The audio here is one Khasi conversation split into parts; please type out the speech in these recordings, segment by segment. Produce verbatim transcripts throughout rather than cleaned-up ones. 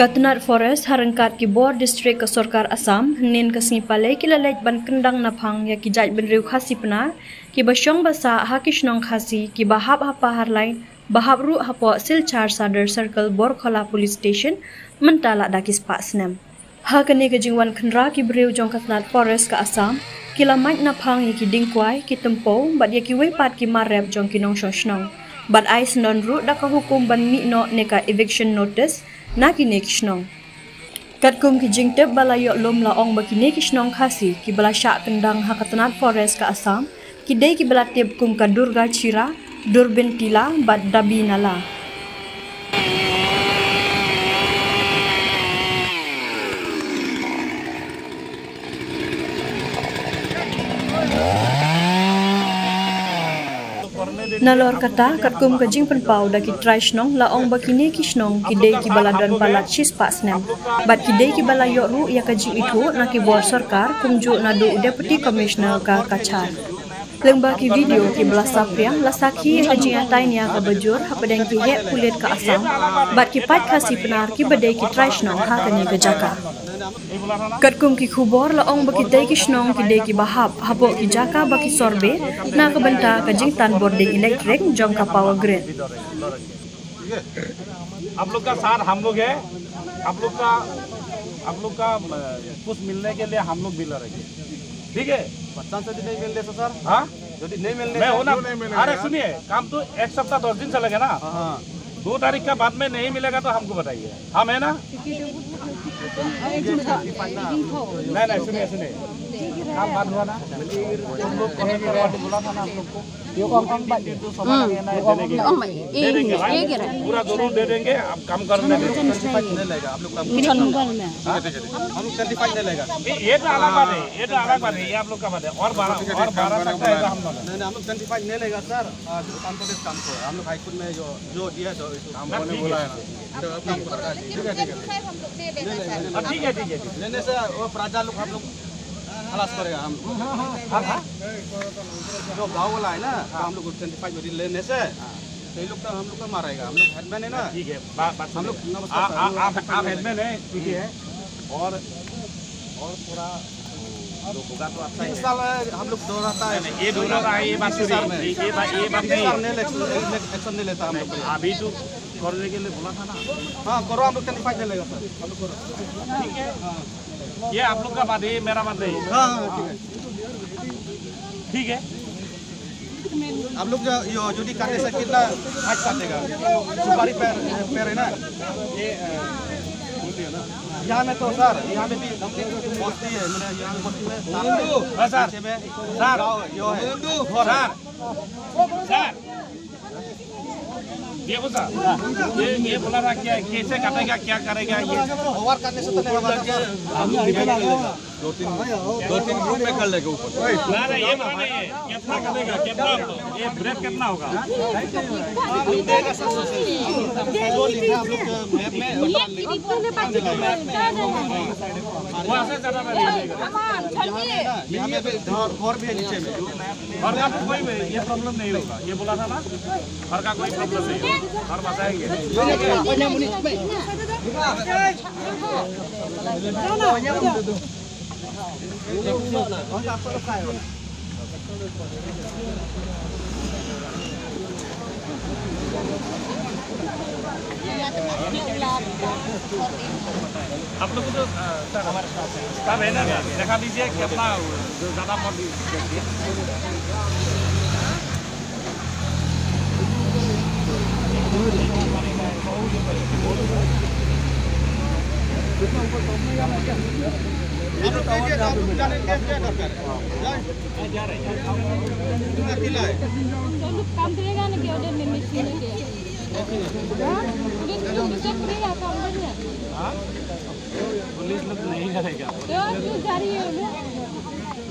Ka tnat Forest ha ryngkat ki bor district ka sorkar Assam, hynnin ka sngi Palei ki la leit ban kyndang naphang ïa ki jait bynriew Khasi Pnar, kiba shong ba sah ha ki shnong Khasi, kiba hap ha Paharlain, ba hap ruh hapoh Silchar Sadar Circle Borkhola Police Station, mynta la da ki spah snem. Ha kane ka jingwan khynra ki briew jong ka tnat Forest ka Assam, ki la mait naphang ïa ki diengkwai, ki tympew, bad ïa kiwei pat ki mar rep jong ki nongshong shnong. Bad ai syndon ruh da ka hukum ban mih noh ne ka eviction notice, na kine ki shnong. Katkum ki jingtip ba la ïoh lum la ong ba kine ki shnong Khasi, kiba la shah kyndang ha ka tnat Forest ka Assam, ki dei kiba la tip kum ka Durga Chira, Durbin Tila, bad Dabi Nala. Nalor kata, katkum ka jingpynpaw da ki trai shnong la ong ba kine ki shnong ki dei kiba la don palat shi spah snem. Bad ki dei kiba la ïoh ruh ïa ka jingithuh na ki bor sorkar, kumjuh naduh u Deputy Commissioner ka Cachar. Lyngba ki video kiba la saphriang, la sakhi ïa ka jingïatai nia kaba jur hapdeng ki heh pulit ka Assam bad ki paid Khasi Pnar kiba dei ki trai shnong ha kane ka jaka. Katkum ki khubor la ong ba kitei ki shnong ki dei kiba hap hapoh ki jaka ba ki sorbe na ka bynta ka jingtan bording elektrik jong ka power grid. आप लोग का साथ हम लोग है, आप लोग का आप लोग का कुछ मिलने के लिए हम लोग भी लड़ेंगे, ठीक है? बच्चा से भी नहीं मिलने से सर। हाँ, यदि नहीं मिलने मैं हूँ ना। अरे सुनिए, काम तो एक सप्ताह दस दिन चलेगा ना। हाँ। दो तारीख का बाद में नहीं मिलेगा तो हमको बताइए, हम है ना। नहीं नहीं, सुनिए सुनिए, काम बात हुआ ना, तुम लोग कॉन्ट्रैक्टर वाले बोला था ना हम लोग को। पूरा जरूर दे देंगे, आप काम करने दो। हम लोग ट्वेंटी फाइव नहीं लेगा। ये तो अलग बात है, ये तो अलग बात है, ये आप लोग का बात है। और बारह, और बारह तक का है हम लोग। नहीं नहीं, हम लोग ट्वेंटी फाइव नहीं लेगा सर। काम तो काम को है, हम लोग हाई कोर्ट में जो जो दिया तो काम करने बोला है ना। ठीक है ठीक है। ठीक है ठीक है। लेने से वो प्रजा लोग हम लोग खलास करेगा हम। जो गाँव वाला है ना, हम लोग ट्वेंटी फाइव लेने से तो ये लोग तो हम लोग को मारेगा। हम लोग हेडमैन है ना। ठीक है, बात बात हम लोग आप हेडमैन है, ठीक है। और और थोड़ा होगा तो अच्छा ही है। हम लोग दोहराता है। ये दोहराता है, ये बात नहीं, ये बात ये बात नहीं। एक्शन नहीं लेता हम लोग। अभी तो करने के लिए बोला था ना। हाँ करो, हम लोग ट्वेंटी फाइव लेगा सर। ठीक है। ये आप लोग का बात है, ये मेरा बात नहीं। हाँ हाँ ठीक है। ठीक है। आप लोग जो यो जुडी काटने से कितना हाइट काटेगा? सुपारी पेड़ पेड़ है ना। ये यहाँ में तो सर, यहाँ में भी बस्ती है, मैंने यहाँ में बस्ती में हाँ, सर। नीचे में सर। गाँव यो है। सर। सर। ये बोला, ये ये बोला था क्या, कैसे काटेगा, क्या करेगा ये? ओवर करने से तो नहीं होगा। दो तीन दो तीन ग्रुप में कर लेगा ऊपर। ना ना, ये बोला नहीं है। कितना कटेगा, कितना? ये ब्रेड कितना होगा? वहाँ से ज्यादा नहीं। यहाँ पे भी घर घर भी है नीचे में। घर का तो कोई ये प्रॉब्लम नहीं होगा, ये बोला था ना। घर का कोई प्रॉब्लम नहीं होगा, घर बसाएंगे। आप लोग को तो, अ, सर, हमारे साथ है। सर, है ना, दिखा दीजिए कितना ज़्यादा मत दीजिए। तो लोग काम करेगा ना कि ऑर्डर में मशीन है क्या? हाँ? पुलिस लोग दूसरे पूरे यहाँ काम कर रहे हैं। हाँ? पुलिस लोग नहीं करेगा। तो आप क्यों जा रही है उधर?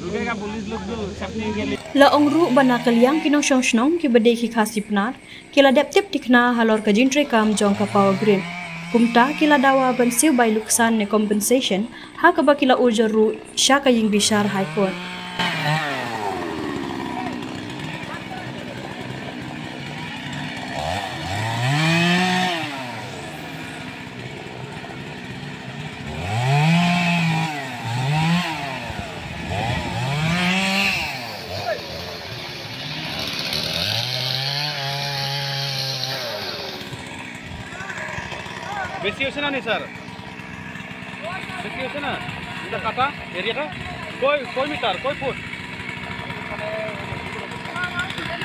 रुकेगा पुलिस लोग तो छपने के लिए। La ong ruh ba na ka liang ki nongshong shnong kiba dei ki Khasi Pnar ki la dep tip thikna halor ka jingtreikam jong ka power grid. Kumta ki la dawa ban siew bai lutksan ne compensation ha kaba ki la urjor ruh sha ka ïing bishar High Court. Station ani sir. Station na. Ita kata area ta. Koi koi meter, koi foot.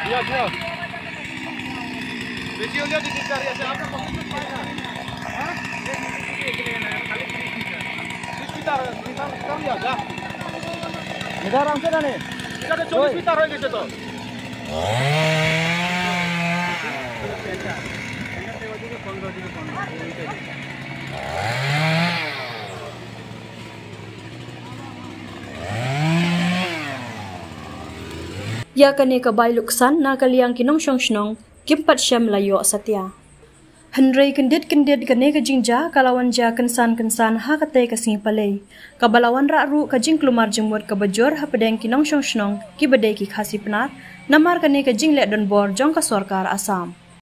Jua jua. Besi ho gaya di sir, ya sir, aapka pocket mein paega? Ha? Meter, meter, meter liya ja. Meter aram se na ni. Ita to chollis meter ho geiye to. Ïa kane ka bai luksan na ka liang ki nongshong shnong kim pat shem la ïoh satia. Hynrei kyndit kyndit kane ka jingjia ka la wan jia kynsan kynsan ha katei ka sngi Palei, kaba la wanrah ruh ka jingkulmar jingmut kaba jur hapdeng ki nongshong shnong kiba dei ki Khasi Pnar namar kane ka jingleh donbor jong ka sorkar Assam.